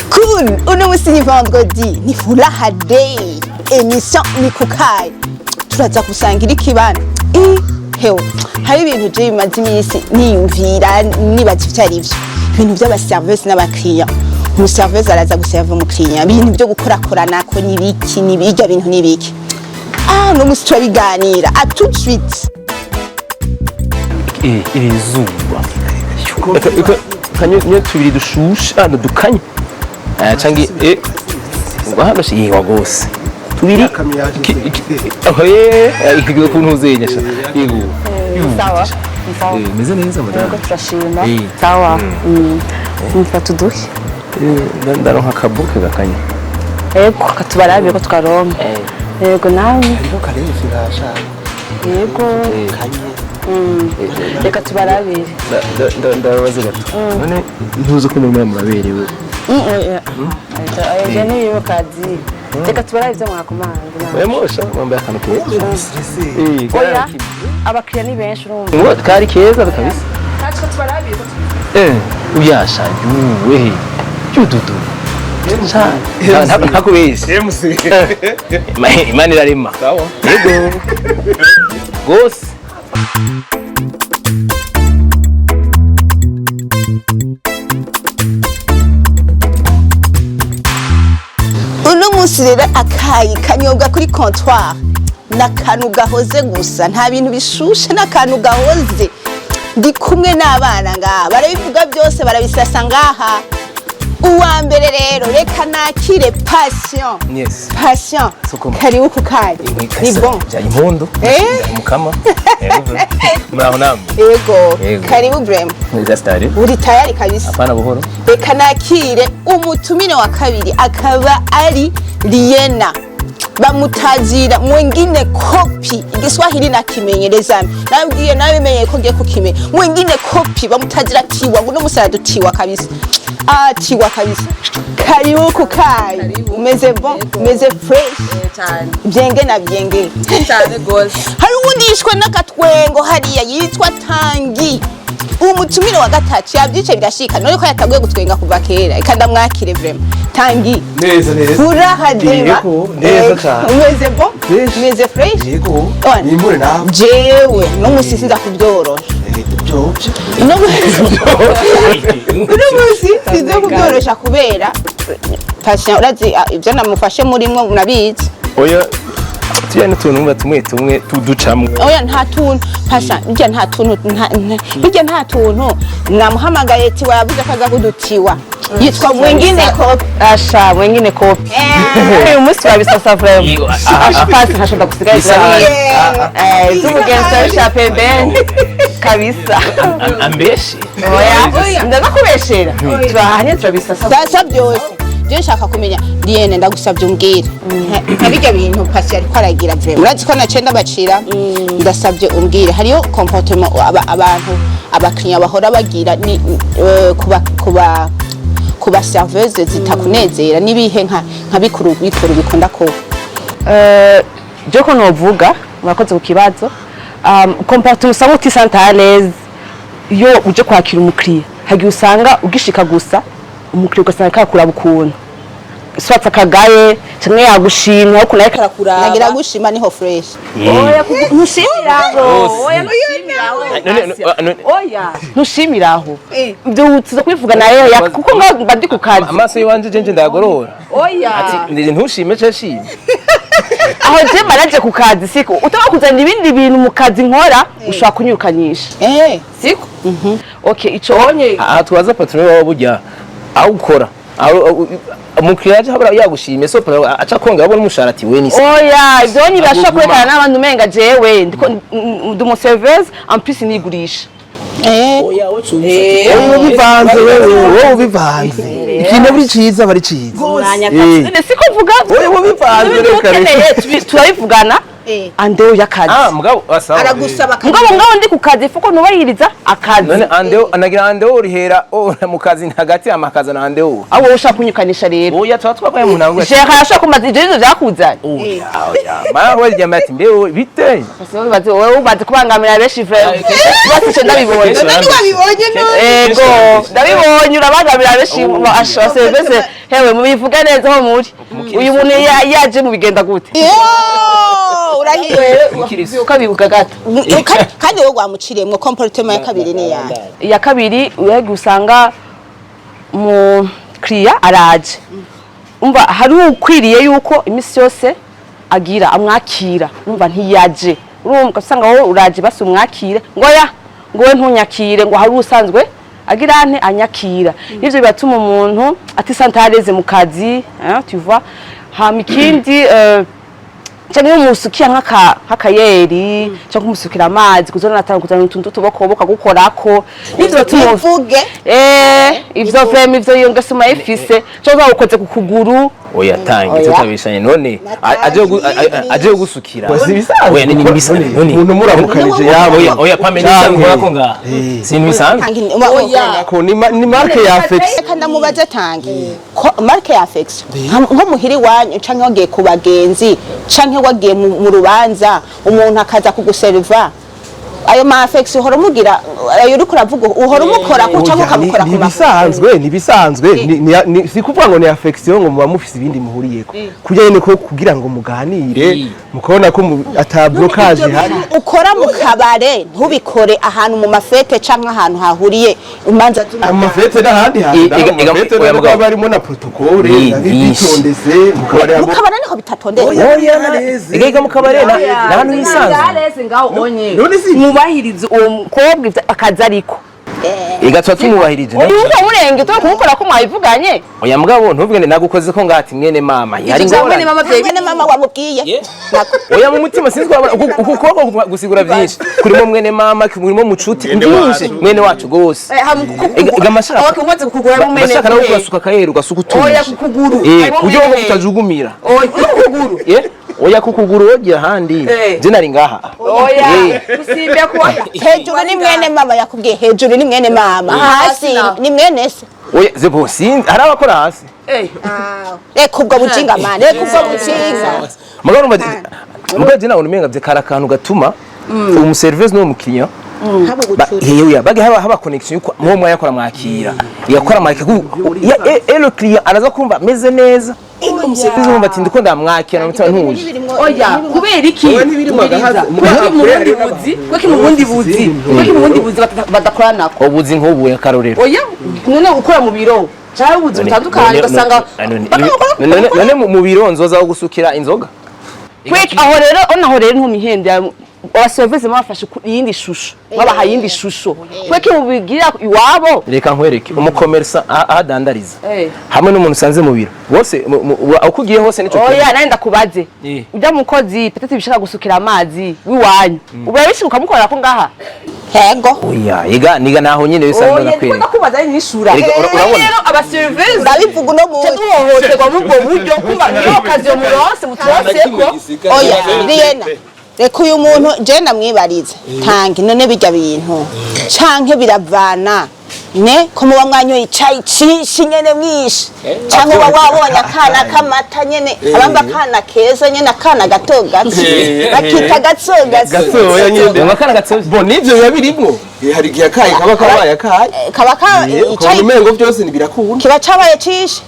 Cool, uno musi ni vendredi, ni Furaha Day. Émission ni kukayi. Turaza gusangira ikibano. Hewe, hari ibintu je bimaze iminsi niyumvira, nibaza ivyo ari vyo. Ibintu vy'abaserveuse n'abakiriya. Umuserveuse araza guserva umukiriya. Ibintu vyo gukorakoranako n'ibiki n'ibirya bintu n'ibiki. Ah, uno musi turabiganira. À tout de suite. Iri zuba kanye tubiri dushushe, ah, dukanye. Eh, canke ngo hano shi yewa gose tubiri. Aho ye kuntu uzenya sha, yego. Sawa sawa. Meze neza, madame. Yego, turashima. Sawa. Umva, tuduhe. Ndaronka akabuke gakanye. Yego, katubarabe ko twaronka. Yego, nawe. Yego. Reka tubarabire. Ndabaza gato, none ntuzi ko muri muraberewe? Ivyo ni ibibi kazi. Reka tubarabe ivyo mwakomanze nawe. Oya, mosha mwambaye akantu keza. Oya, abakiriya ni benshi, urumva. Ngo kari keza kabisa. Natwe tubarabire. Uyasha yuwe yududu ntakubeshye. MC. Imana irarema. Sawa. Yego gose. Uno munsi rero akayi kanyobwa kuri comptoir n'akantu gahoze gusa, nta bintu bishushe, n'akantu gahoze. Ndi kumwe n'abana ngaha, barabivuga byose, barabisasa ngaha. Uwa mbere rero, reka nakire Passion. Yes. Passion. Sukuma. Karibu ku kayi, ni bon. Bya impundu. Mukama. Yego, muraho namwe. Yego. Yego. Karibu vraiment. Neza stari. Uri tayari kabisa. Hapana, buhoro. Reka nakire umutumire wa kabiri, akaba ari Liena, bamutazira mwengine kopi. Igiswahili nakimenyereza, nabwiye nabimenyeye ko ngiye kukimenya. Mwengine kopi bamutazira Tiwa, ngo uno dutiwa kabisa. Ah, Tiwa kabisa, karibu kukayi. Umeze bon, umeze fresh. Cyane. Byenge na byenge. Cyane gose. Hari uwundi yishwe n'agatwengo hariya yitwa Tangi, umutumire wa gatatu. Yabyice birashika none ko yataguye gutwenga kuva kera. Reka ndamwakire vraiment. Tangi. Neza neza. Furaha dema. Yego, neza cyane. Umeze bon. Fresh. Umeze fresh. Yego. Ona. Nimbure nawe. Jewe no musi sinza kubyorosha. Byovyo. Uno musi sinza kubyorosha kubera Patient urazi, ibyo namufashe murimwo murabizi. Oya, tuya n'utuntu numva tumwe tumwe tuducamwe. Oya, nta tuntu pasha bijya, nta tuntu, bijya nta tuntu. Namuhamagaye Tiwa, yavuze ko aza kudutiwa, yitwa mwingine kopi. Asha, mwengine kopi. Uyu munsi turabisasa vraiment. Yego, Pasi ntashobora gusigaye. Isahani. Z'umugenzi arusha pembeni kabisa. Ambeshi. Oya, ndakubeshera, turahanye turabisasa. Sasa byose je nshaka kumenya, Liene, ndagusabye umbwire nka bijya bintu pasi ariko aragira. Vraiment urazi ko naciye ndabacira. Ndasabye umbwire, hariyo comportement abantu, abakiriya bahora bagira ni kuba serveuse zitakunezera, nibihe nka bikuru bikuru bikunda kuba? Je ko novuga, murakoze ku kibazo. Comportement usanga utisanta à l'aise iyo uje kwakira umukiriya, hagiye usanga ugishika gusa umukiriya ugasanga kakuraba ukuntu, swatse akagaye canke yagushimye ariko nawe karakuraba. Nagira gushima niho fresh. Oya, ntushimiraho. Oya, ntushimiraho. Oya, ntushimiraho. Ibyo tuza kubivuga nayo kuko ngaho mba ndi ku kazi. Amaso yiwanje jenje ndagorora. Oya. Ati ntushime ce shime. Aho je mba ku kazi, siko utaba kuzana ibindi bintu mu kazi nkora, ushobora kunyirukanyisha. Siko okay, ico onye. Aha tubaza patron wawe, burya aho ukora umukiriya aje habura yagushimye, so patron aca konga abona umushahara ati we ni se. Oya, ibyo onye birashobora Aguguma. kwerekana n'abandi umenga jewe ndiko ndi umuserveuse, en plus nigurisha. Oya, we. Wowe ubivanze, wewe wowe ubivanze. Ikintu buri ciza bari ciza. None siko mvuga. Wowe ubivanze, reka reka. Ukeneye turabivugana. En dehors y'akazi. Ah, mugabo asawa. Aragusaba. Mugabo ngaho ndi ku kazi, fuko nubahiriza akazi. None en dehors anagira en dehors rihera oh mu kazi hagati amakaza na en dehors. Aho wowe ushaka kunyukanisha rero. Oya, tuba twabaye mu ntango. Gérard ashaka kumaza ivyo nivyo vyakuzanye. Oya, oya, mara we ryama ati mbe bite. Bose wowe umaze kubangamira benshi vraiment, bose ndabibonye. None wabibonye none? Ego, ndabibonye, urabangamira benshi asha serivisi. Hewe, mubivuge neza aho muri uyu muntu yaje mubigenda gute? Yo, urahiye. Mukirisu. Ukabibuka gato. Kandi wowe wamuciriyemwo. Comportement ya kabiri ni yahe? Iya kabiri, uyaga usanga mu kiriya araje, umva hari ukwiriye yuko iminsi yose agira amwakira, umva ntiyaje. Urumva usanga wowe uraje, basi umwakire, ngo ya ngo we ntunyakire, ngo hari usanzwe agira ante anyakira. Nivyo bibatuma umuntu atisanta à l'aise mu kazi, hein, tu vois. Hama ikindi, canke umusukiya nk'akayeri canke umusukira amazi, kuzona natanga kuzana utuntu tubokoboka gukorako, nivyo batuma Uvuge. Ivyo vraiment, ivyo iyo ngeso mayifise, canke ukoze ku kuguru. Oya, tangi. Oya. Tutabishanye none aje gusukira. Si ibisanzwe. Oya, ni ibisanzwe none. Umuntu muramukanije yabo. Oya, oya, pame, ni bisanzwe nkora ko ngaha si ibintu bisanzwe. Tangi. Ko ni marque ya affection. Reka ndamubaze, tangi ko marque ya affection nko muhiri wanyu canke wagiye ku bagenzi canke wagiye mu rubanza, umuntu akaza kuguseriva, ayo ma affection uhora umugira, ayo uriko uravuga, uhora umukora ko canke Oya, ukamukora ni ku maguru? Ibisanzwe, ni ibisanzwe. Si kuvuga ngo ni affection ngo muba mufise ibindi muhuriyeko, kurya nyene ko kugira ngo muganire, mukabona ko ata blocage ihari. Ukora mu kabare ntubikore ahantu mu ma fêtes canke ahantu hahuriye imanza z'umuryango. Ama fêtes n'ahandi hantu, ama fêtes oya, nabwo mugabo. haba harimo na protocole. Ni bitondetse mu kabare Mu kabare niho bitatondetse. Oya, ega mu kabare na hano hisanzwe. Ngaho onye None si- mwubahirize uwo mukobwa ivyo akazi ariko. Ega tuba tumwubahirije. Uyu murenge tuba kumukora ko mwabivuganye. Oya, mugabo ntuvuge ngo nagukoze ko ngati mwene mama hari ingorane. Mwene mama wamubwiye. Oya, mu mutima sinzi ko uku kuboko gusigura byinshi kurimo mwene mama, kurimo mucuti byinshi, mwene wacu gose. Ega amashaka Umaze kukugura mu bashaka nawe kurasuka akayeri, ugasuka utuje. Oya, kukuguru. Kugira ngo utajugumira. Oya, kukuguru. Oya, kukuguru wogira ahandi. Je nari ngaha. Oya, usimbe kuwa Hejuru ni mwene mama yakubwiye, hejuru ni mwene mama, hasi ni mwene se. Oya, zebo sinzi, hari abakora hasi. Reka ubwo bujinga mani, reka ubwo bujinga. Mugabo urumva, mugabo je nabona umenga vye kari akantu gatuma umu service n'uwo mukiriya Haba ubucuti. Yewe, bage haba connection yuko muwo mwayakora mwakira yakora mwakira et le client araza kumva ameze neza, umu service wumva ati ndiko ndamwakira na mutima ntuje. Oya, kubera iki? Oya, ntibirimo agahaza. Kubera mu bundi buzi, kubera mu bundi buzi, kubera mu bundi buzi badakoranako. Ubuzi nk'ubu akarorero. Oya, none ukora mu biro cyangwa ubuzi butandukanye ugasanga None mu biro nzoza aho gusukira inzoga? Kweki aho rero, ona aho rero ntumihende, aba service mwafashe iyindi shusho, babaha iyindi shusho, kweki mubigira iwabo. Reka nkwereke umukomersa aho adandariza hamwe n'umuntu usanze mu biro bose uko ugiye hose nico. Oya, nawe ndakubaze. Ujya mukozi peut-être bishaka gusukira amazi w'iwanyu, uba bishika ukamukorera ko ngaha? Hego. Oya, ega niga naho nyene bisa. Oya, ndiko Ndakwereka. ndakubaza ari nishura. Erega, urabona? Rero aba service Ndabivuga uno munsi. duhohoterwa muri ubwo buryo, kumva iyo occasion muronse muturonseko. Oya, Riena, reka uyu muntu je ndamwibarize. Tangi, none bijya bintu canke biravana ne ko muba mwanyoye icayi cinshi nyene mwinshi, canke uba wabonye akana k'amata nyene, abamba akana keza nyene, akana gato gato bakita gato gato. Gatoya nyene. Ngo akana gato. Bo nivyo biba birimwo. Hari igihe akayi kaba kabaye akayi. Kaba ka ukabona icayi umengo byose ntibirakunda. Kiba cabaye cinshi.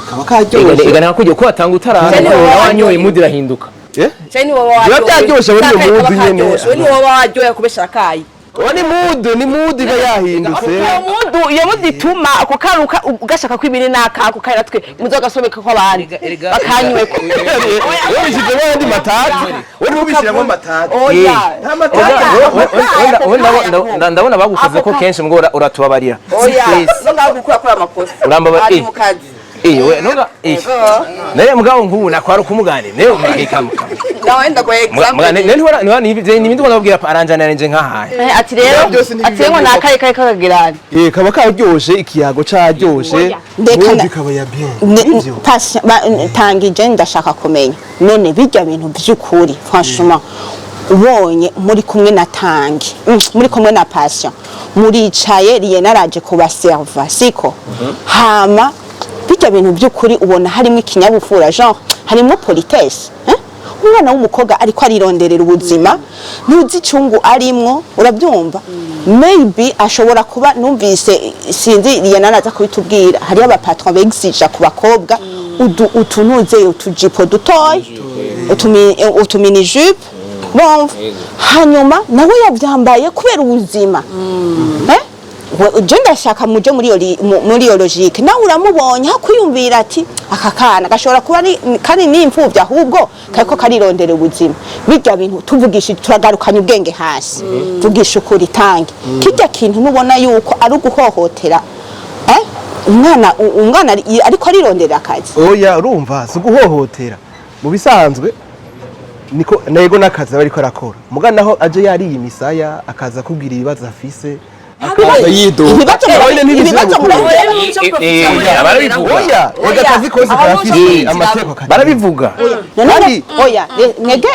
Kaba karyoshe. Ega nakujye ko watanga utarara Cyane wowe wanyoye mood irahinduka. Cyane ni wowe Biba byaryoshe muri iyo mood nyene. Wowe ni wowe waryoye kubesha akayi. Oya, ni mood iba yahindutse. Iyo mood, iyo mood ituma ako karuka ugashaka ko ibiri naka ako kayi natwe muzogasomeka ko abandi bakanyweko. Wowe ubishyizemo ayandi matati, wowe ubishyiramo amatati. Oya. Nta matati. Ndabona bagukoze ko kenshi ngo uratubabarira. Oya. Please. No ngaho gukora kuri amakosa. Urambaba- Ari mu kazi. We nuga naye mugabo nk'ubu nakwara kumugane naye mugikamuka. Nawe ndagoye example. Mugane none ntihora ntihora nibindi ndabwira aranjana nje nkahaye. Ati rero Byose ni ati ngo nakaye kaye kakagerana. Kaba karyoshe, ikiyago caryoshe. Ndeka ubundi kaba ya bien. Nivyo. Tangije ndashaka kumenya none bijya bintu by'ukuri, franchement, ubonye muri kumwe na Tangi, muri kumwe na Patient, muricaye, Liyena araje kubaserva, siko? Hama bijya bintu by'ukuri ubona harimo ikinyabupfura, genre harimo politesse, eh? Umwana w'umukobwa ariko arironderera ubuzima, ntuzi icungu arimwo, urabyumva? Maybe ashobora kuba numvise, sinzi, Liyena araza kubitubwira, hariyo abapatron begizija ku bakobwa utunuze utujipo dutoya, utumini jupe, bumva? Hanyuma nawe yabyambaye kubera ubuzima, eh? Je ndashaka muje muri iyo muri iyo logique. Nawe uramubonye hakwiyumvira ati aka kana gashobora kuba ari kandi ni imfuvyi, ahubwo kariko karirondera ubuzima. Bijya bintu tuvugisha, turagarukanya ubwenge hasi, vugisha ukuri, tange kijya kintu nubona yuko ari uguhohotera, eh? Umwana umwana ariko arirondera akazi. Oya, urumva si uguhohotera. Mu bisanzwe niko nego n'akazi aba ariko arakora, muga naho aje yariye imisaya, akaza akubwira ibibazo afise, akaza yidoga. Ibibazo Oya, ntibizira ibibazo gukora. Barabivuga. Oya, oya, akazi kose karafise amategeko kagenga. Barabivuga. None Kandi- oya, mwege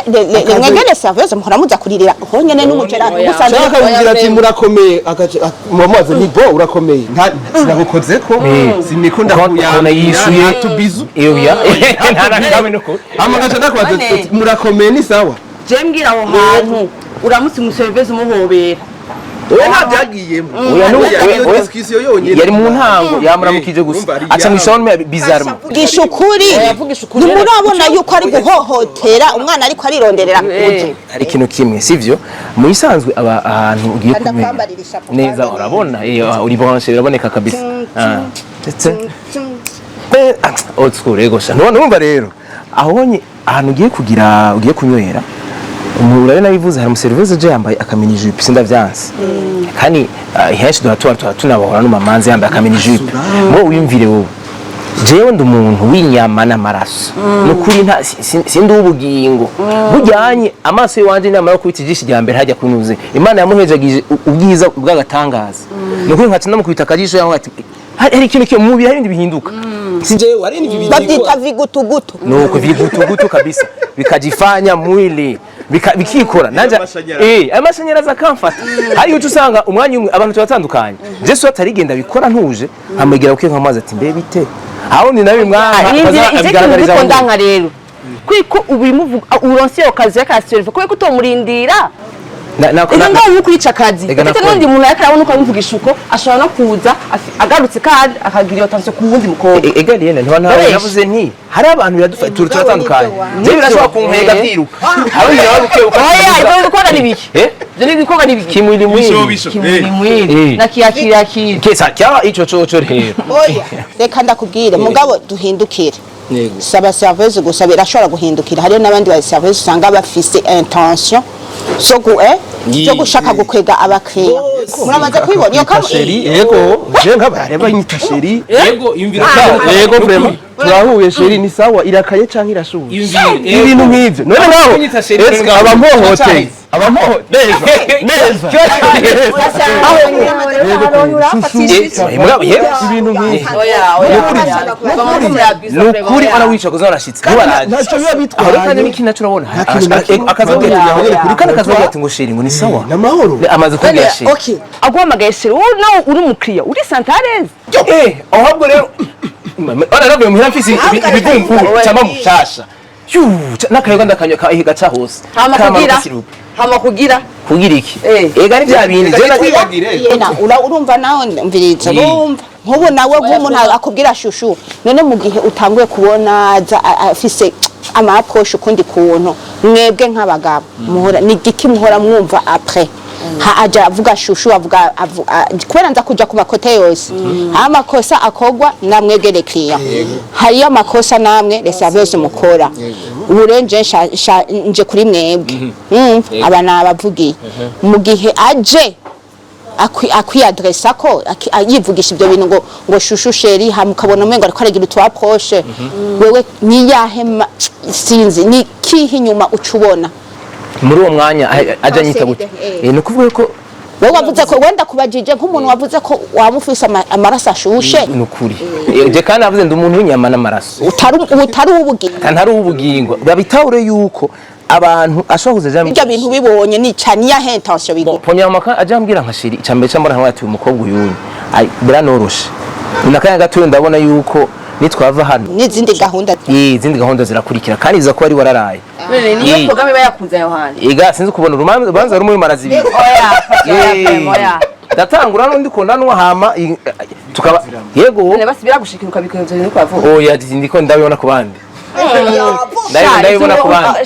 mwege les serveuses muhora muza kuririra honyene n'umugera musanze. Cyangwa akakubwira ati murakomeye, agace mumaze ni bo urakomeye, nta sinagukozeko, siniko Ukabona yishuye. ndakuyambira tubizu. Oya, nta nakamwe nuko. Hama agaca ndakubaza Bane. ati murakomeye, ni sawa. Je mbwira, aho hantu uramutse umuserivisi umuhobera? Oya, nta byagiyemo. Oya, Oya, iyo oya. discussion yonyine. Yari mu ntango, yamuramukije gusa. Urumva ari Aca mu yabo. isabune bizarre. Vugisha ukuri. Oya, vugisha ukuri. Ntimurabona yuko ari guhohotera umwana ariko arironderera kuzi? Hari ikintu kimwe sivyo, mu isanzwe aba ahantu ugiye Kanda kunywera kwambarira ishapo neza kwanza. Urabona uri branche, biraboneka kabisa. Ndetse old school, ego sha. None numva rero ahonye ahantu ugiye kugira, ugiye kunywera, urabe nabivuze, hari umuserivisi uje yambaye akamini jupe, sindavyanse. Kandi henshi duha tuba tunabahora no mamanzi yambaye akamini jupe. Ngo wiyumvire wowe, jewe ndi umuntu w'inyama n'amaraso, nukuri nta sindi ubugingo bujyanye amaso y'iwanje. Inama yo kubita ijisho rya mbere hajya kunuze, Imana yamuhejagije ubwiza bw'agatangaza, nukuri nkaca ndamukubita akajisho yangu ati hari ikintu kimwe mu mubiri, hari ibindi bihinduka, si jewe, hari ibindi Babyita vigutugutu. Nuko vigutugutu kabisa bikajifanya mwili bikikora nanje. Amashanyarazi. Amashanyarazi akamfata. Hari uco usanga umwanya umwe abantu tubatandukanye, Jesu atarigenda bikora ntuje, nkamwegera kuko nkamazi ati mbe bite aho ni nawe mwana. Ivyo kintu ndiko ndanka rero, kwiko ubimuvuga uronse iyo kazi y'akaserivisi, kubera utomurindira. Ega ngaho uri kwica akazi. Ega ndetse nakora. N'undi muntu ariko arabona uko amuvugisha uko, ashobora no kuza agarutse kandi akagira iyo tension ku wundi mukobwa. Ega rero ntiba ntawe Babesha. navuze nti hari abantu biradufata, turatandukanye. Mugabo Je birashobora kunkwega byiruka hari undi bukebuka. Oya, ibyo bikorwa ni biki? Eh? Ibyo bikorwa ni biki? Kimwili mwili. Kimwili mwili na kiyakiri. Kesa cyaba ico coco rero. Oya, reka ndakubwire, mugabo duhindukire. Saba serveuse gusa, birashobora guhindukira. Hariyo n'abandi ba serveuse usanga bafise intention zo gu zo gushaka gukwega abakiriya. Muramaze kubibona iyo Nyita chéri, yego, je nk'abareba nyita chéri. Yego, yumvira. Yego, vraiment turahuye, chéri, ni sawa, irakaye canke irashushe? Yumvira. Ibintu nk'ivyo none naho Kunyita chéri, eske ngaho. abamuhohoteye abamuho neza neza. Mugabo yewe Ibintu nk'ivyo. Oya, oya. Nukuri ona wica kuza warashitse ntubaraje. Ntacyo biba Aho bitwaye. kandi n'ikindi naco urabona Nta kintu na kimwe. akazabwira Oya, oya. kandi akazabwira ati ngo chéri, ngo ni sawa. N'amahoro. Amaze kubwira chéri. Okay, aguhamagaye chéri, wowe nawe uri umukiriya uri santareze. Ahubwo rero ona navuye muhira mfise ibivumvu cyangwa mushasha. N'akayoga ndakanywa gaca hose. Hama Kamara kugira gasiruka. hama kugira Kugira iki? Eh. Ega ni bya bindi je Yena, urumva nawe, mviriza, urumva nk'ubu nawe nk'umuntu akubwira chouchou, none mu gihe utanguye kubona aza afise ama approche ukundi kuntu, mwebwe nk'abagabo muhora ni igiki muhora mwumva après ha aja avuga chouchou, avuga kubera nza kuja ku makote yose amakosa akogwa namwebwe les clients, hariyo amakosa namwe les serveuses mukora. Ubu rero nje nje kuri mwebwe. Aba nabavugiye mu gihe aje Akwiyadresa ko yivugisha ibyo bintu ngo chouchou, chéri, hama ukabona umengo ariko aragira utu approche, wewe niyahe sinzi ni kihe inyuma uca ubona? Muri uwo mwanya aja anyita gute? Ni ukuvuga ko Wowe wavuze ko wenda kubajije nk'umuntu wavuze ko waba ufise amaraso ashushe. Ni ukuri. Je kandi navuze ndi umuntu w'inyama n'amaraso. Utari uw'ubugingo. Ntari uw'ubugingo, babitahure yuko abantu ashobora kuza aja Ibyo bintu bibonye ni ca niyahe intention bigo? Premièrement, quand aja ambwira nka chéri, icambere cambona nkawe ati uyu mukobwa uyunye ai biranoroshe, ni akanya gatoya, ndabona yuko nitwava hano N'izindi gahunda. Izindi gahunda zirakurikira kandi iza kuba ari wararaye. None niyo programme iba yakunze ayo hantu. Ega sinzi kubona urubanza rumwe rumara zibiri. Oya, oya, oya. Ndatangura n'undi kondanwa hama tukaba yego. None basi biragushikira ukabikora ivyo bintu kwavuga? Oya, ndiko ndabibona ku bandi. Ndabibona ku bandi.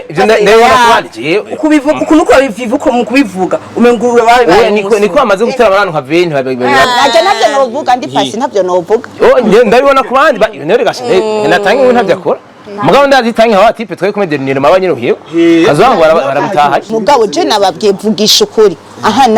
Ivyo ndabibona ku bandi jewe. Kubivuga ukuntu uko babivuga, uko mu kubivuga umengo urabaye. Oya, niko bamaze gutera abantu nka 20. Naje ntabyo novuga, ndi pasi ntabyo novuga. Oh, ndabibona ku bandi nero gashe natange we ntabyo akora, mugabo ndazi tange aho type twe kumwe dernier maba nyine kazwangu baramutaha. Mugabo je nababwiye, vugisha ukuri aha,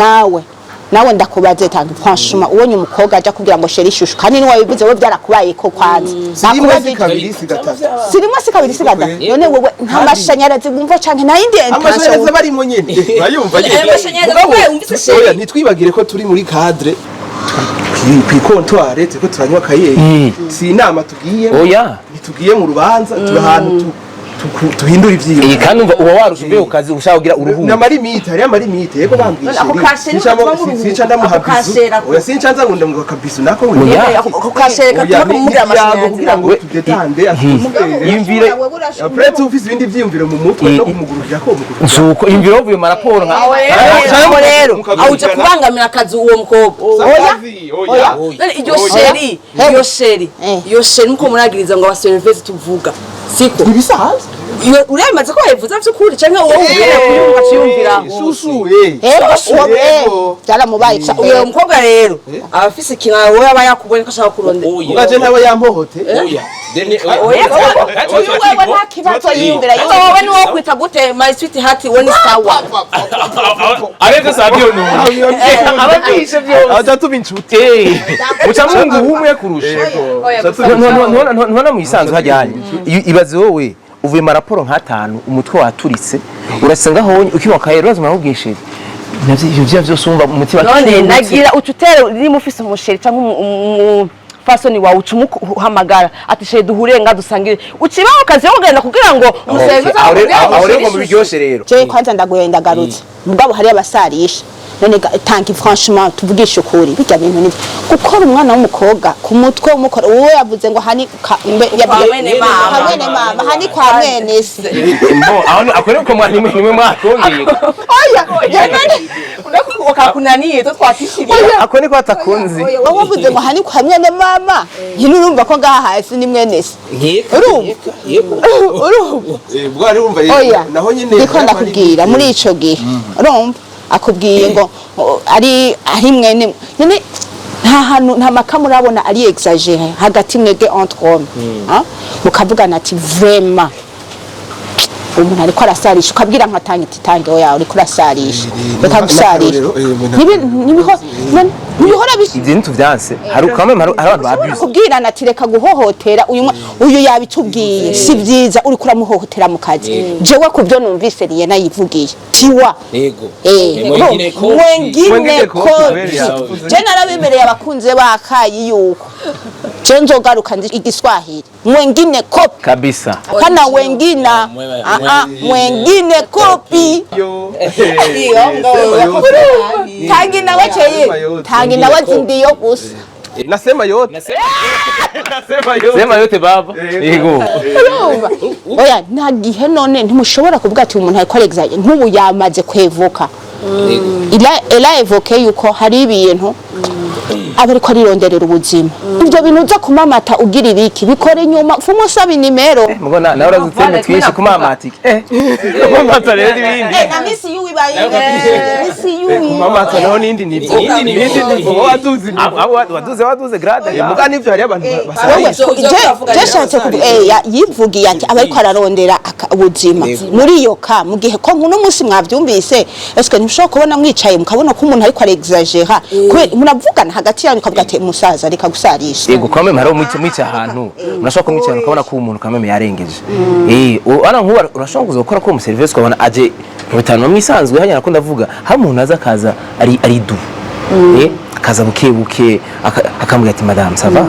nawe ndakubaze tanga, franchement, ubonye umukobwa aja kugira ngo chéri, chouchou, kandi niwabivuze wowe byarakubaye ko kwanza. Rimwe si Nakubajije. kabiri si gatatu. Si rimwe, si kabiri, si gatatu. None wewe nta mashanyarazi wumva canke nta yindi intention? Amashanyarazi barimo nyene bayumva nyene. Ayo mashanyarazi Mugabo, kuko yumvise chéri. Oya, ntitwibagire ko turi muri cadre kw'ikontware, turiko turanywa akayeri, si inama tugiye. Oya. Ntitugiye mu rubanza, turi ahantu tuhindura ivyiyumviro. Kandi umva uba warusha uvuye ku kazi ushaka kugira uruhuko. N'ama limites, hariyo ama limites, yego, bambwiye. Ako Chéri, ka chéri katuma muruhuka. sinca ndamuha Ako bisou. ka chéri ako. Oya, sinca nza ngo ndamuha akabizu nako. Oya. Ako ka chéri Oya, katuma ni kumubwira ikiyago amashanyarazi. kugira ngo tudetande, atmosphère. Yumvire. Après ufise ibindi vyiyumviro mu mutwe no kumugurukira ko umugurukira. Nzuko imviro uvuye mu raporo nka Aho rero awuje kubangamira akazi uwo mukobwa. Oya. Oya. None iryo chéri, iyo chéri, iyo chéri muko muragiriza ngo abaserivisi tuvuga siko? Ibisanzwe. Iyo uremaze ko wabivuze vy'ukuri canke wowe ukeneye kuyumva ciyumvira? Chouchou. Ego, uwo Yego. byaramubaye. Uyo mukobwa rero aba afise ikintu wowe aba yakubonye ko ashaka kurondera. Ugaje ntawe yampohote. Oya. Uyu wewe nta kibazo yiyumvira. Ese wowe niwo kwita gute, my sweet heart? We ni sawa. Ariko sabyo none ababyishe byose. Aja tuba inshuti. Muca mwungu ubumwe kurusha. Ntubona mu isanzu hajyanye. Ibaze wowe uvuye mu raporo nk'atanu, umutwe waturitse, urasanga honye ukinywa akayero uraza uramubwishije navyo ivyo vya vyose wumva mu mutima. None nagira uca utera niba ufise umu chéri canke umufasoni wawe, uca umuhamagara ati chéri, duhure nga dusangire, ucibaho akazi ko kugenda kugira ngo umuserivisi. Aho rero ngo biryoshe rero. Jewe kwanza ndaguye ndagarutse, mugabo hari abasarisha. None tanki, franchement, tuvugishe ukuri, bijya bintu nivyo gukora umwana w'umukobwa ku mutwe w'umukora, uwo yavuze ngo hani Kwa mwene mama. Kwa mwene mama, hani kwa mwene se. Mbo aho ako rero ko mwari nimwe mwakongeye. Oya, none Wakakunaniye to twatishiriye. Ako niko atakunzi. Wowe wavuze ngo hani kwa mwene mama, nyine urumva ko ngaha hasi ni mwene se, urumva, urumva? Bwo ari wumva. Oya. Naho nyine Ndiko ndakubwira muri ico gihe, urumva akubwiye ngo ari mwene, nyine nta hantu nta maka murabona ari exagéré hagati mwebwe entre hommes, ah? Mukavugana ati vraiment umuntu ariko arasarisha, ukabwira nka tangi iti tangi oya, uriko urasarisha, reka gusarisha. Ntibihora Ivyo ntituvyanse, hari kamwe hari abantu babuse. Kubwirana ati reka guhohotera uyu uyu yabitubwiye, si byiza, uriko uramuhohotera mu kazi. Jewe kubyo numvise riye nayivugiye tiwa. Yego. Mwengine Mwengine kopi. kopi. Je narabemereye abakunze bakayi yuko je nzogaruka nzi igiswahili mwengine kopi. Kabisa. Kana wengina, ah ah, mwengine kopi. Tangi nawe cheye, tangi nawe zindiyo gusa. Nasema yote. Sema yote baba, yego. Urumva, oya, nta gihe none ntimushobora kuvuga ati umuntu ariko arexa nk'ubu yamaze kwevoka, ila évoqué yuko hari ibintu. Aba ariko arironderera ubuzima. Ibyo bintu uza kumamata ugira ibiki, bikora inyuma, pfuma usaba inimero. Mugo nawe urazi uteme twinshi kumamatike, kumamata rero n'ibindi. Na misi yuwi bayi, misi yuwi. Kumamata naho nindi nivo, Iyindi nindi nivo, waduze nivo. Abo waduze, waduze grade. Muga nivyo, hari abantu Wewe, basarisha. je shatse kuvuga, yivugiye ati aba ariko ararondera ubuzima muri iyo ka mu gihe ko nkuno munsi mwavyumvise. Eske ntimushobora kubona mwicaye mukabona ko umuntu ariko arexagera, kubera muravugana hagati yanyu, ukavuga ati musaza, reka gusarisha? Yego, quand même hariho mwica ahantu urashobora kumwicara ukabona ko umuntu quand même yarengeje. Ana nkuba urashobora kuza gukora ko mu service ukabona aje mu bitanu mwisanzwe hanya, nakunda ndavuga hari umuntu aza akaza ari du akaza buke buke, akambwira ati: "Madame, ça va?"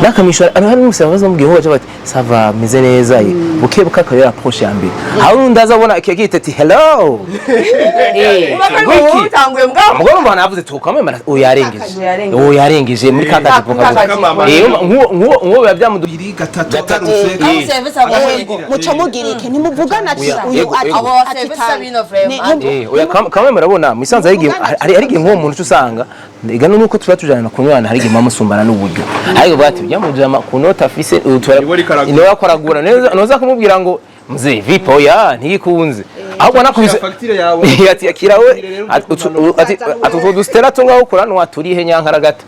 Nakamishura ano hari n'umuservice amubwiye ho bati: "Ça va, meze neza." Buke buke akaba approche ya mbere. Hari undi aza abona akita ati: "Hello, wiki." Utanguye mbwa. Umugore mbona navuze tu quand même uyu yarengeje, uyu yarengeje muri ka kajipo Ka kagufi. Nkuwo biba byamudu Bibiri, gatatu, agarutse. Muca mugira iki? Ntimuvugana ati uyu Yego, ati yego. Abo ati service tanga. bino vraiment. Oya, quand même urabona musanze hari igihe, hari igihe nk'uwo muntu uca usanga ega nuko tuba tujana kunywana, hari igihe muba musumbana n'uburyo, ariko bati byamujama ku nota afise Niwe ariko aragura. Niwe akoragura neza, noza kumubwira ngo: "Mzee, vipi?" Oya, ntiyikunze, ahubwo nakubise Fagitire yawe. Ati: "Akira we." Rero Ati utwo dusitera tungaho kuranwa turihe nyankaragata?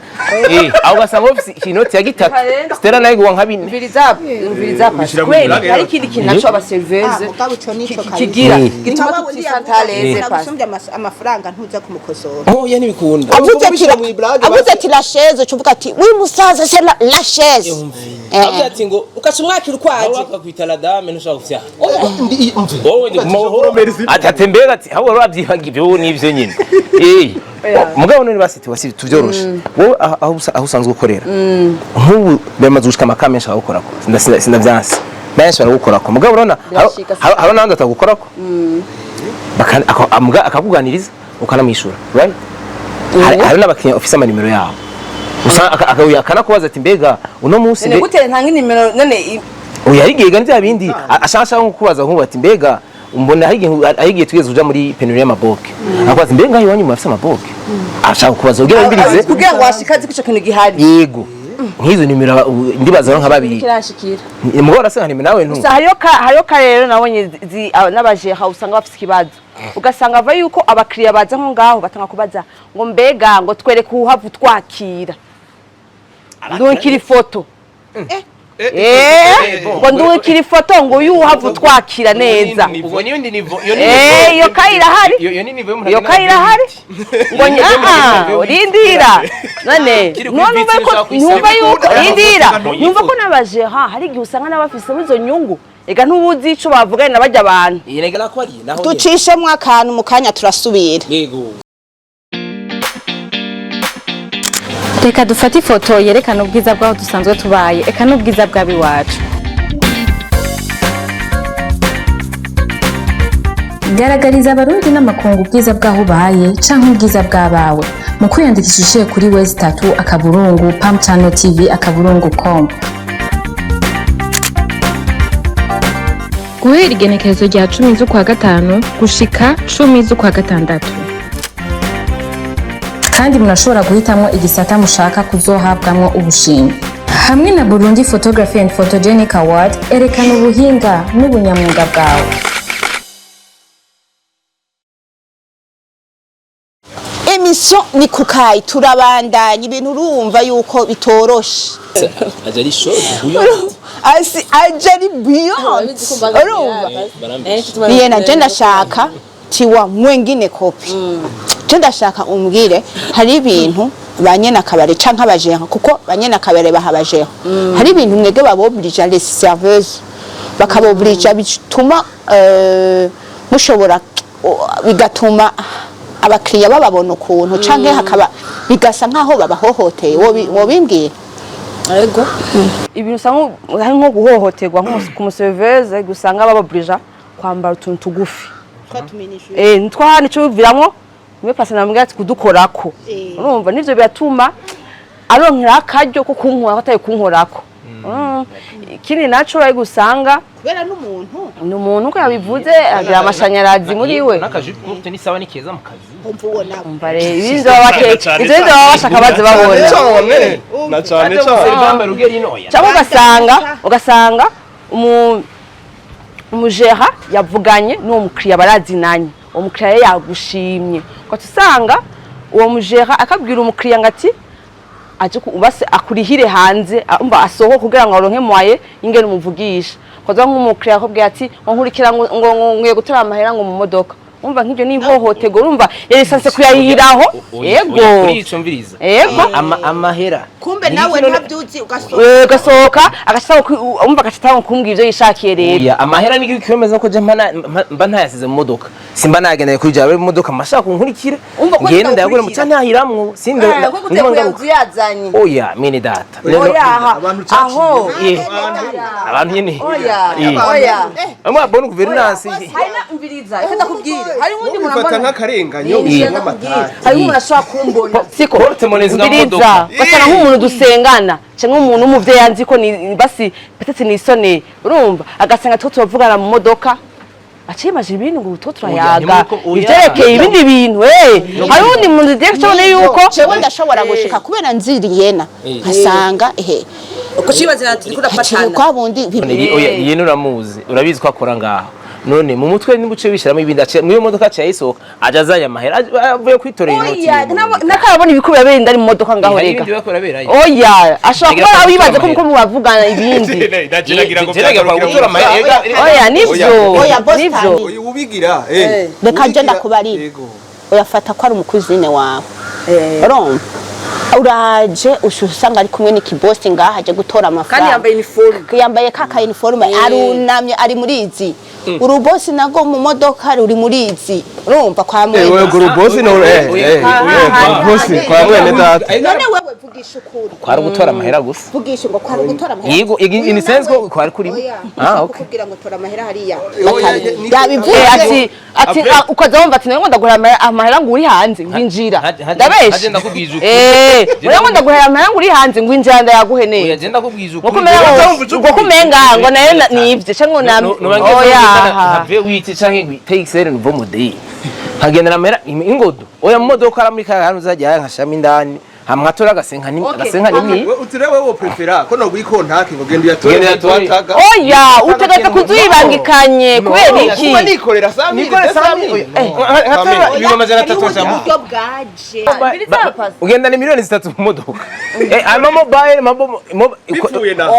Aho ugasanga ufise inoti ya gitatu, stera nayo igwa nka bine. Umviriza, umviriza. Ubishyira mu Kweli blague. hari ikindi kintu naco abaserveuse Mugabo ico nico kabisa. kigira gituma Nka wa wundi tutisanta à l'aise yavuga pasi. gusumbya amafaranga, ntuza kumukosora. Oya, ntibikunda. Avuze ati la chaise, ucuvuga ati: "Oui musaza, c'est la chaise." Avuze ati ngo ugaca umwakira ukwaje. Akakwita la dame, ntushobora gufya wowe ndi kumahoro, ati atembera, ati aho wari wabyibaga ibyo n'ibyo nyine. Mugabo none basi wasi tuvyoroshe, wowe aho usanzwe ukorera nk'ubu biramaze gushika amaka menshi agukorako, sindavyanse, benshi baragukorako, mugabo urabona Birashika. Hariho n'abandi batagukorako, akakuganiriza ukanamwishura, right? Hari n'abakiriya ufise amanimero yabo. Usanga akanakubaza ati: "Mbega uno munsi None gute ntanga inimero none Oya, hari igihe bya bindi ashaka nko kubaza nk'ubu ati: "Mbega mbona hari igihe tugeze uja muri pénurie y'amaboke?" Akabaza: "Mbega ngaho iwanyu murafise amaboke?" Ashaka kubaza kugira yumvirize. Kugira ngo washikaze ko ico kintu gihari. Yego, nk'izo nimero ndibaza nka babiri. Kirashikira. Mugabo urasanga nimero nawe ntu Gusa hariyo ka rero nabonye n'abajeha usanga bafise ikibazo, ugasanga ava yuko abakiriya baza nko ngaho batanga kubaza ngo: "Mbega ngo twereke uhavu twakira, ndungikira ifoto." Ngo ndungikira ifoto ngo uyu uhavu twakira neza. Ubwo n'iyindi niveau iyo. Iyo kayi irahari. Iyo ni niveau y'umuntu Iyo kayi irahari ngo rindira none Kiri kuri none viti numva ko ushaka kuyisaba. numva yuko rindira Ntuyifuza. numva ko n'abajeha hari igihe usanga n'abafise izo nyungu, ega ntubuzi ico bavuganye na barya bantu. Iyi nega nako ari naho nyene. Ducishemwo akantu mu kanya, turasubira. Yego. Reka dufate ifoto yerekana ubwiza bw'aho dusanzwe tubaye, eka n'ubwiza bw'abiwacu. Garagariza Abarundi n'amakungu ubwiza bw'aho ubaye canke ubwiza bw'abawe mu kwiyandikisha uciye kuri w3.pamchannel tv.com. Guhera igenekerezo rya 10 z'ukwa gatanu gushika 10 z'ukwa gatandatu. Kandi murashobora guhitamwo igisata mushaka kuzohabwamwo ubushimwe hamwe na Burundi Photography and Photogenic Award. Erekana ubuhinga n'ubunyamwuga bwawe. Émission ni kukayi, turabandanya. Ibintu urumva yuko bitoroshe. Aje ari chaud bouillante. Asi aje ari beyond, urumva niye na je ndashaka tiwa mwengine kopi, je ndashaka umbwire, hari ibintu ba nyene akabare canke abajeha, kuko ba nyene akabare baha abajeha, hari ibintu mwebwe babobrija, les serveuses bakabobrija, bituma mushobora, bigatuma abakiriya bababona ukuntu canke hakaba bigasa nkaho babahohoteye. Wobimbwira? Ego, ibintu usanga hari nko guhohoterwa nko ku muserveuse, usanga bababurija kwambara utuntu tugufi, nitwa nico biviramwo niwe pasi namubwira ati kudukorako. Urumva nivyo biratuma aronkera akaryo ko kunkorako atari kunkorako. Ikindi naco uri gusanga Kubera n'umuntu. Ni umuntu, uko yabivuze, agira amashanyarazi muri we. N'akajipo courte ni sawa, ni keza mu kazi. Umva, uwo nawe. Umva rero, ibindi baba ivyo bindi baba bashaka baze babona. Cyane na cyane cyane. Yambaye rugeri ino, oya. Cyangwa ugasanga umujera yavuganye n'uwo mukiriya, barazinanye, uwo mukiriya ye yagushimye, ugaca usanga uwo mujera akabwira umukiriya ngo ati aje base akurihire hanze, umva, asohoke kugira ngo aronke moyen y'ingene umuvugisha. Ukaza nk'umukiriya akubwira ati ngo nkurikira, ngo nkwiye gutora amahera ngo mu modoka. Umva, nk'ibyo ni ihohoterwa. Urumva yari sanse kuyahiraho. Oya, Yego. oya, kuri ico mviriza. Yego. Amahera Kumbe nawe ntabyuzi, ugasohoka. Gasohoka agashaka, umva, agashaka kumbwira ibyo yishakiye rero. Oya, amahera ni kwemeza ko je mba ntayasize mu modoka, simba nagendeye kuri jya mu modoka mashaka kunkurikira. Umva ko Ngende ndayagura mu ntagukurikira. ntahiramwo sinde ndimo ngaruka. Uyazanye. Oya, mene data. Oya, aha. Abantu Aho. Abantu nyene. Oya. Eh. Oya. Amwe bonne gouvernance. Hari na, umviriza, reka ndakubwire, hari uwundi muntu Ubifata ambona. nk'akarenganyo Reka nk'amatari. ndakubwire, hari umuntu ashobora kumbona, Siko. Porte-monnaie ziga mu Umviriza, modoka. ugasanga nk'umuntu dusengana cyangwa umuntu w'umuvyeyi anzi ko ni basi peut-être nisoneye, urumva, agasanga two turavugana mu modoka, aciye imaje ibintu ngo two turayaga Oya. ivyerekeye ibindi bintu. Hari uwundi muntu direct abona yuko Jewe ndashobora gushika kubera nziriyena, nkasanga ehe Kucibaza ati turiko haciye turafatana. Kwa bundi. None oya, yene uramuzi, urabizi ko akora ngaho. None mu mutwe nibuce bishyiramo ibindi, aciye muri iyo modoka, aciye ayisohoka, aja azanye amahera, avuye kwitorera inoti. Oya, nakarabona ibikubira bera indani mu modoka ngaho. Hari Rega. ibindi biriko biraberayo. Oya, ashobora Nagira kuba ngo abibaza ko gutora muko mubavugana ibindi. Nagira ngo Nagira ngo gutora amahera, Oya, nivyo. Oya, boss. Nivyo. Tani. Oya, ubigira eh. Reka nje Ubigira- ndakubarira. Yego. Uyafata ko ari umukuzine wawe, urumva uraje usanga ari kumwe n'ikibosi ngaha, aje gutora amafaranga. Kandi yambaye uniforme. Yambaye ka uniforme, arunamye, ari muri izi, urubosi nago mu modoka ruri muri izi, urumva kwa Eh, mwene. wewe guru bosi no, bosi kwa mwene data. None wewe vugisha ukuri. Kwari gutora amahera gusa. Vugisha ngo kwari gutora amahera. Yego, in sense ko kwari kuri. Oya, Ah, okay. kukubwira ngo tora amahera hariya. Oya, Yabivuze. Ati ukaza wumva ati nawe ngo ndaguhera amahera ngo uri hanze ngwinjira. Ndabesha. Haje ndakubwije ukuri. Uriya ngo ndaguhera amahera ngo uri hanze ngwinjira, ndayaguhe Oya, neza. je ndakubwije Ngo ukuri. kumenya ngo kumenga ngo nayo nivye canke ngo na oya. Have witi canke ngwi TXL nouveau modèle. Nkagendera amahera ingodo. Oya, mu modoka ari muri ka hantu uzajya nkashamo indani. Hamwe atora agasenka ni agasenka ni. We utire wewe wo prefera ko no gwikontake ngo genda uyatore? Genda uyatore. Wataga. Oya, utegereza kuzuyibangikanye kubera iki? Kuba nikorera 100 000. Nikore 100 000. Nkatora 300,000 Uburyo bwaje. Ugenda ni 3 miliyoni mu modoka. Ama mobile mabo Bipfuye na.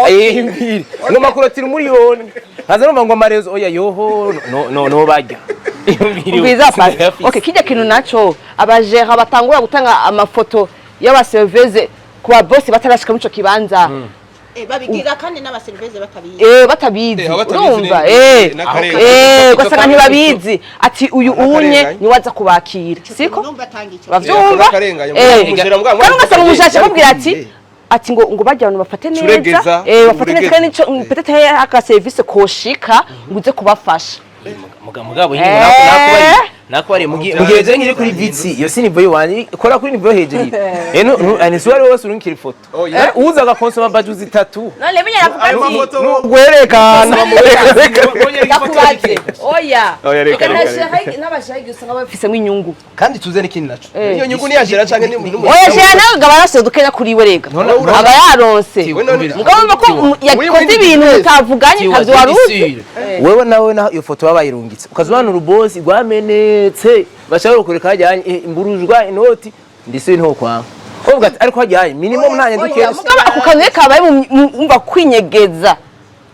Mbiri. Ngo makurotira 1 miliyoni. Nkaza numva ngo amarezo, oya, yoho, no no no, bajya. Ubwiza pasi. Okay, kijya kintu naco abajera batangura gutanga amafoto y'abaserveze ku babosi batarashika muri ico kibanza. Babigira kandi n'abaserivisi batabizi. Batabizi. Abo batabizi. Urumva N'akarengane. Ugasanga ntibabizi ati uyu unye N'akarengane. niwe aza kubakira, siko? Numva atanga icyo. Bavyumva. N'akarengane. Umujera mbwa- Kandi ugasanga umushasha akubwira ati ngo bajya abantu bafate neza. Curegeza, Bafate neza uregeza. kandi nico peut-être aka service koshika ngo uze kubafasha. Mugabo nyine nakubariye mugihe je nkiri kuri vitsi, iyo si niveau yiwanje, kora kuri niveau yo hejuru. No no, ni wari wose urunkira ifoto. Uza agakonsoma baju zitatu. None menye aravuga Ayo ati mafoto Gwerekana. Ndakubaze, oya. Oya, reka, reka, reka. N'abashahigi usanga babifisemo inyungu. Kandi tuze n'ikindi naco. Iyo nyungu niyashira canke ni Oya, jera nawe ngo aba yarose dukenya kuri we, rega aba yaronse. Mugabo urumva ko yakoze ibintu mutavuganye, ntabyo wari uzi. Wewe nawe naho iyo foto baba bayirungitse, ukazibana urubosi rwamenetse, bashobora kureka hajyanye imburujwa inoti ndise nto kwanga uvuga ati ariko hajyanye minimum ntanye duke. Mugabo ako kantu rero kabaye umva kwinyegeza,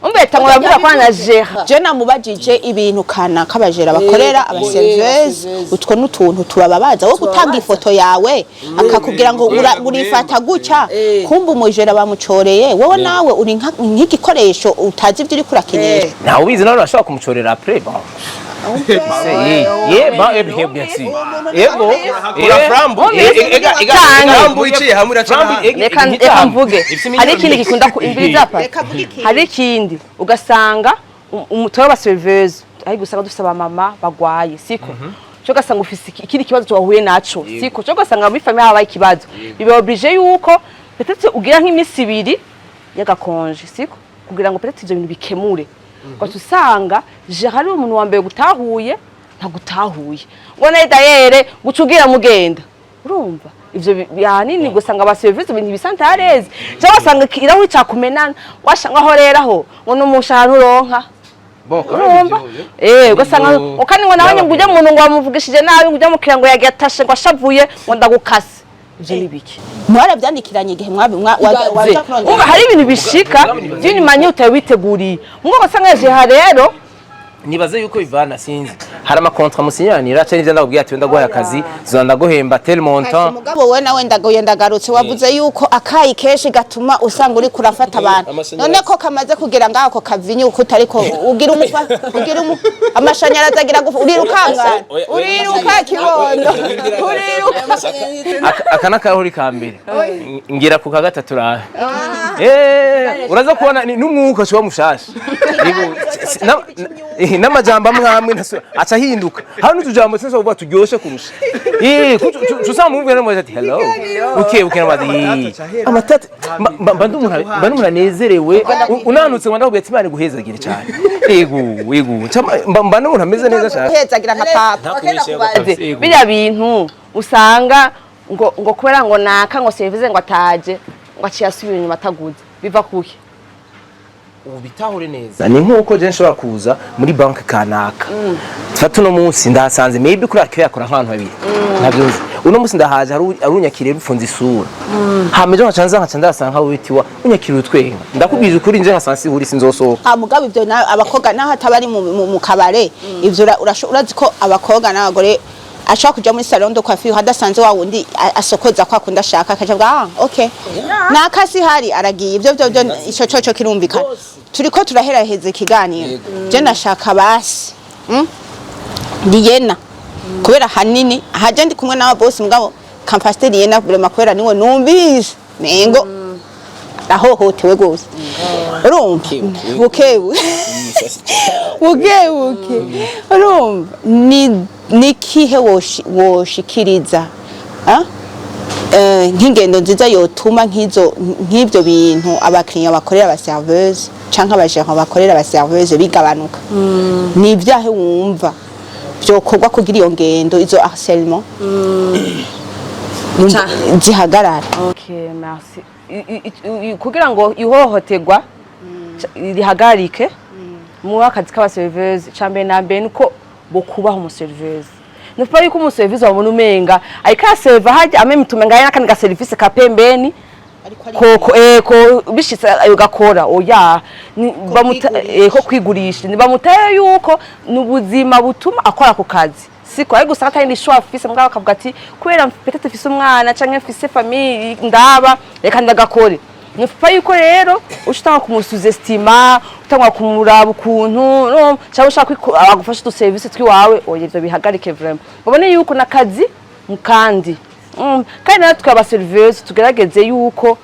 umva yatangura avuga ko ana jera. Je namubajije ibintu kanaka abajera bakorera abaserivisi, utwo n'utuntu tubababaza wo gutanga ifoto yawe, akakubwira ngo urifata gutya, kumva umujera bamucoreye, wowe nawe uri nk'igikoresho utazi ibyo uriko urakinisha. Ntawe ubizi nawe bashobora kumucorera après, bon. Ye ba eh bien sûr, yego. Hakora frambo. Frambo iciye hamwe iraca. Reka mvuge, hari ikindi gikunda ku imbiri zapa. Reka mvuge ikindi. Hari ikindi ugasanga umutore w'abaserveuse ariko usanga dufise abamama bagwaye, siko? Cyo ugasanga ufise ikindi kibazo wahuye naco, siko? Cyo ugasanga muri famille habaye ikibazo, biba obligé yuko peut-être ugira nk'imisi 2. y'agakonje, siko kugira ngo peut-être ivyo bintu bikemure. Ugaca usanga gérant ari umuntu wa mbere gutahuye, ntagutahuye, ngo naye dayere guca ugira mugenda. Urumva ivyo ahanini gusanga aba serveuse ibintu bisanta à l'aise, cyangwa wasanga irahuri cakumenana, washanga aho rero aho ngo n'umushahara uronka. Urumva, ugasanga kandi ngo nawe ngo ujya muntu ngo wamuvugishije nabi, ngo ujya mukira ngo yagiye atashe ngo ashavuye ngo ndagukase. Ivyo ni biki? Mwarabyandikiranye igihe waja kurondera? Umva, hari ibintu bishika by'inyuma niyo utari witeguriye, ngo ugasanga yaje rero. Nibaze yuko bivana, sinzi, hari ama contrats musinyanira cyangwa ivyo ndakubwiye ati ndaguhaye akazi, zona ndaguhemba tel montant. Mugabo we nawe ndagoye, ndagarutse, wavuze yuko akayi kenshi gatuma usanga uri kurafata abantu. None ko kamaze kugera ngaho ko kavinyuka, utariko ugira umufa, ugira umu amashanyarazi agira gufa, urirukanga, uriruka kibondo, uriruka. Aka n'akarahuri ka mbere, ngira ku ka gatatu rahe. Uraza kubona n'umwuka uba mushasha. Yego, n'amajambo amwe amwe aca ahinduka. Hari n'utujambo sinshobora kuvuga turyoshe kurusha. Usanga mubwira n'umubaza ati "Hello", uke uke n'abaza amatata. Mba ndi umuntu anezerewe. Unanutse ngo ndakubwira ati "Imana iguhezagire cyane." Yego, mba ndi umuntu ameze neza cyane. Hezagira nka papa. Yego. Biriya bintu usanga ngo kubera ngo naka ngo serveuse ngo ataje, ngo aciye asubira inyuma ataguze, biva kuki? Ubitahure neza, ni nk'uko je nshobora kuza muri banki kanaka. Fata uno munsi ndahasanze, maybe kuri akira yakora nk'abantu babiri, ntabyo nzi. Uno munsi ndahaje, hari unyakiriye rufunze isura, hama ejo nkaca nza nkaca ndahasanga nkaho witiwa unyakiriye utwenga. Ndakubwije ukuri, nje nkasanga sihuri, sinzosohoka. Ah, mugabo ibyo abakobwa naho ataba ari mu kabare, ivyo urazi ko abakobwa n'abagore ashobora kuja muri salon de coiffure hadasanze wa wundi asokoza kwa kundi ashaka, akaja avuga "Ah, okay, nakasi hari aragiye." Ivyo byo ico coco kirumvikana. Turiko turaheraheza ikiganiro. Je nashaka basi, Liyena, kubera hanini haje ndi kumwe n'aba boss, mugabo kamfasite Liyena vraiment, kubera niwe numvise mengo ahohotewe gose. Urumva, buke buke buke, urumva ni kihe woshikiriza, ah? Nk'ingendo nziza yotuma nk'izo nk'ivyo bintu abakiriya bakorera aba serveuse canke aba gérant bakorera aba serveuse bigabanuka? Ni ivyahe wumva vyokorwa kugira iyo ngendo, izo harcèlement zihagarara? Okay, merci. Kugira ngo ihohoterwa rihagarike mu akazi k'aba serveuse, ca mbere na mbere nuko bokubaha umu serveuse. Nukuvuga yuko umu serveuse wabona umenga ariko araserva harya ame mitumenga hari n'akandi ga service ka pembeni ko bishitse ayo gakora oya bamuta ko kwigurisha, ni bamutaye yuko n'ubuzima butuma akora ako kazi, siko ari gusa atari choix afise. Mugabo akavuga ati kubera peut-être mfise umwana canke mfise famille ndaba, reka ndagakore. Nufupa yuko rero uca utanga kumusuzestima, utanga kumuraba ukuntu no cyangwa ushaka agufasha utu service twiwawe. Oya, ivyo bihagarike vraiment, babone yuko nakazi kandi kandi natwe aba serveuse tugerageze yuko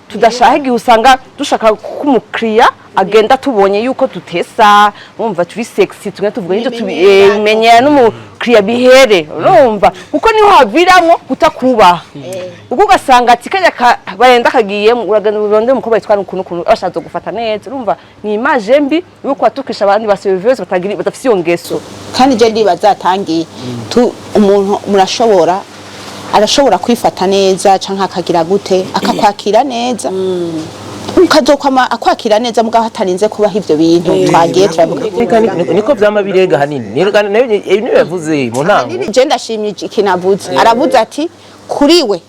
tudashaka igihe usanga dushaka ko umukiriya agenda tubonye yuko tutesa, wumva turi sexy, tumwe tuvuga n'ibyo tubimenyera n'umukiriya bihere. Urumva, kuko niho haviramo kutakubaha, kuko ugasanga ati kajya barenda kagiyemo, uragenda urondera umukobwa yitwa ukuntu ukuntu bashatse gufata neza. Urumva ni image mbi yuko watukisha abandi ba serveuse batagira, badafise iyo ngeso. Kandi je ndibaza atangiye tu umuntu murashobora, arashobora kwifata neza canke akagira gute, akakwakira neza, ukazokwama akwakira neza, mugabo hatarinze kubaho ivyo bintu twagiye turavuga. Reka niko vyama birega hanini. Nayo niyo yavuze mu ntango. Je ndashimye ikintu avuze. Aravuze ati kuri we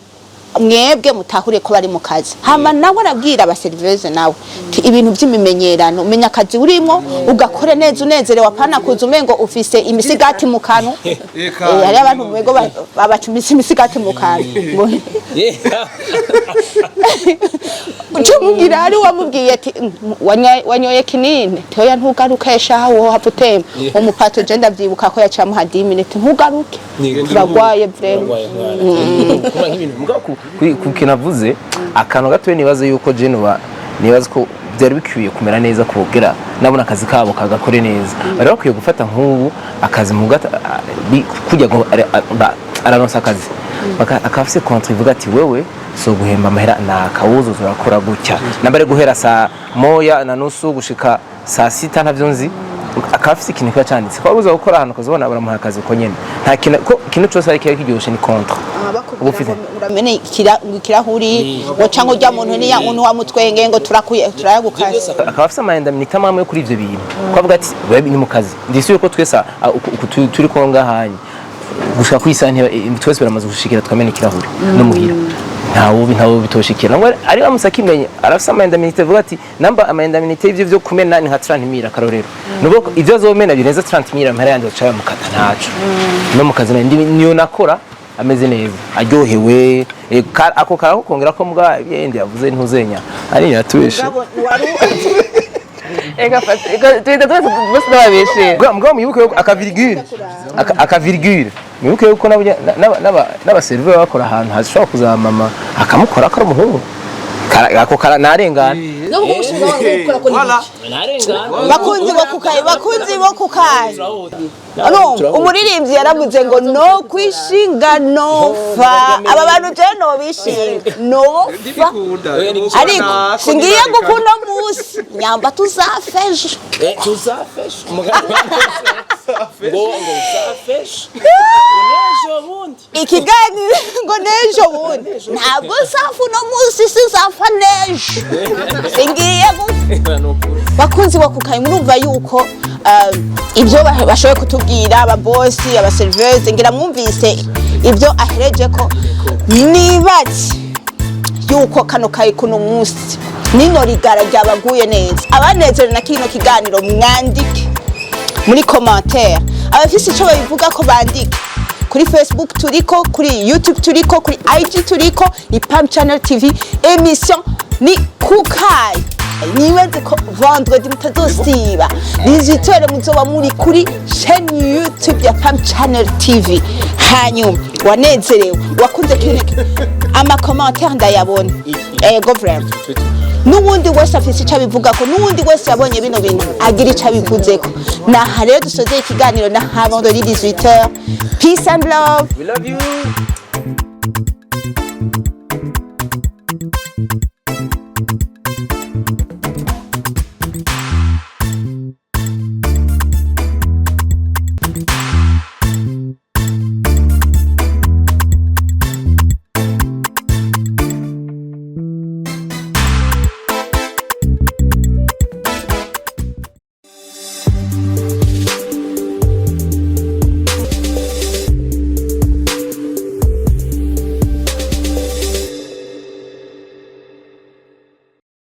mwebwe mutahure ko bari mu kazi, hama nawe arabwira aba serveuse nawe ti ibintu by'imimenyerano, menya akazi urimo ugakore neza unezerewe, apana kuza umengo ufise imisigati mu kanwa. Hari abantu umengo babacumise imisigati mu kanwa. Ucumubwira, hari uwamubwiye ati "Wanyoye kinini toya, ntugaruke shaha, wowe hava utemba." Umupato je ndavyibuka ko yaciye amuha 10 minutes, "Ntugaruke, turagwaye vraiment." Kuba nk'ibintu mugabo ku kintu avuze akantu gatoya, nibaze yuko je nuba nibaze ko byari bikwiye kumera neza kugira nabona akazi kabo kagakore neza. Bari bakwiye gufata nk'ubu akazi mu gata kujya ngo araronsa akazi, akaba afise contrat ivuga ati wewe So guhemba amahera nakawuzuza, urakora gutya, nambere guhera saa 1:30 gushika saa 6, ntavyo nzi, akaba afise ikintu kiba canditse ko aruza gukora ahantu, ukazibona baramuha akazi uko nyene. Nta kintu ko ikintu cose ari kiba kiryoshe ni contrat uba ufite. Uramene ikirahuri ngo canke urya muntu niya muntu wamutwenge ngo turakuye turayagukase. Akaba afise ama indemnité amwe yo kuri ivyo bintu, ko avuga ati: "Wewe ni mu kazi." Ndisuye ko twese uku turi ko ngahanye gushika kwisaha twese biramaze gushikira tukamena ikirahuri no muhira, ntawo bitoshikira ngo ari bamusa akimenye arafise ama indemnité, avuga ati namba ama indemnité y'ivyo vyo kumena ni nka 30 000, akarorero, nubwo ivyo azomena birenze 30 000, amahera yanje baca bamukata, ntaco. No mu kazi nari niyo nakora ameze neza, aryohewe. Ako karako kongera ko mbwa ibindi yavuze ntuzenya ari yatubeshe. Ega fata ega tuhita twese bose n'ababeshe. Mbwa mwibuke yuko aka virgule, aka virgule, mwibuke yuko n'aba serveur bakora ahantu hashobora kuzamama akamukora ko ari umuhungu. Ako kara narengana. No kumushinga gukora ko ni Bakunzi bo kukayi, bakunzi bo kukayi, no umuririmbyi yaravuze ngo no kwishinga nofa, aba bantu je no bishinga nofa, ariko singiye gukunda munsi nyamba tuzafe ejo. Tuzafeshe ngo uzafeshe ngo n'ejo bundi. Ikiganiro ngo n'ejo bundi, ntabwo nzafa uno munsi, sinzafa n'ejo, singiye gupfa. Bakunzi bo kukayi, murumva yuko ibyo bashoboye kutubwira ababosi, aba serveuse, ngira mwumvise ibyo ahereje ko nibaze yuko kano kayi kuno munsi nino rigara ryabaguye neza. Abanezerewe na kino kiganiro mwandike muri commentaire, abafise icyo babivuga ko bandike. Kuri Facebook turiko, kuri YouTube turiko, kuri IG turiko, ni Pam Channel TV, émission ni Kukayi. Nibaze ko vendredi mutazosiba 18h, muzoba muri kuri chaîne YouTube ya Pam Channel TV. Hanyuma wanezerewe, wakunze kino, ama commentaire ndayabona, ego vraiment. N'uwundi wese afise icyo abivugako, n'uwundi wese yabonye bino bintu agira icyo abivuzeko. Naha rero dusozeye ikiganiro na ha vendredi 18h. Peace and love. We love you.